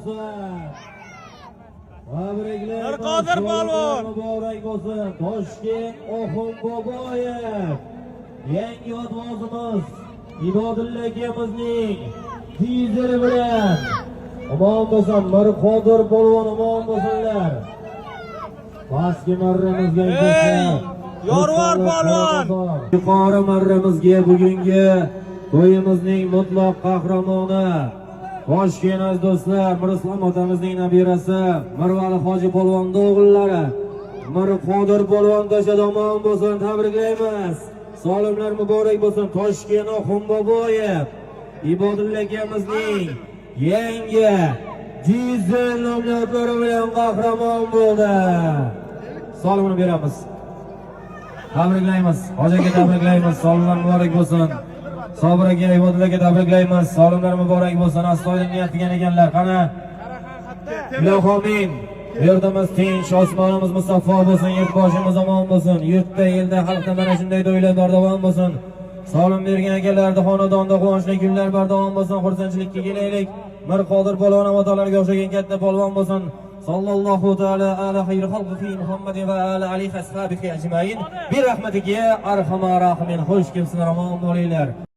bo'lsin. Tabriklaymiz. Mirqodir polvon. Muborak bo'lsin. Toshkent Oxunboboyev. Yangi otvozimiz Ibodulla akamizning dizeli bilan. Omon bo'lsin, Mirqodir polvon, omon bo'lsinlar. Pastki marramizga, Ey, Yorvar polvon! Yuqori marramizga bugungi to'yimizning mutlaq qahramoni Toshkent, aziz do'stlar, Mirislom otamizning nabirasi Mirvali hoji polvonni o'g'illari Mirqodir polvon tashadi. Omon bo'lsin, tabriklaymiz. Solimlar muborak bo'lsin. Toshkent Oxunboboyev Ibodulla akamizning yangi dizel nomlari bilan qahramon bo'ldi. Solimini beramiz. Tabriklaymiz. Hoji aka, tabriklaymiz. Solimlar muborak bo'lsin. Sobir aka, Ibodulla aka, tabriklaymiz. Solimlar muborak bo'lsin. Astoydil niyat qilgan ekanlar. Qani? Ilohi amin. Yurtimiz tinch, osmonimiz musaffo bo'lsin, yurtboshimiz omon bo'lsin. Yurtda, elda, xalqda mana shunday to'ylar bardavom bo'lsin. Solim bergan akalarni xonadonda quvonchli kunlar bardavom bo'lsin, xursandchilikka kelaylik. Mirqodir polvon otalarga o'xshagan katta polvon bo'lsin. Sallallohu taala ala xayri xalqihi Muhammadin va ala alihi ashabihi ajmain. Bi rahmatiga ya arhamar rohimin. Xush kelibsizlar, omon bo'linglar.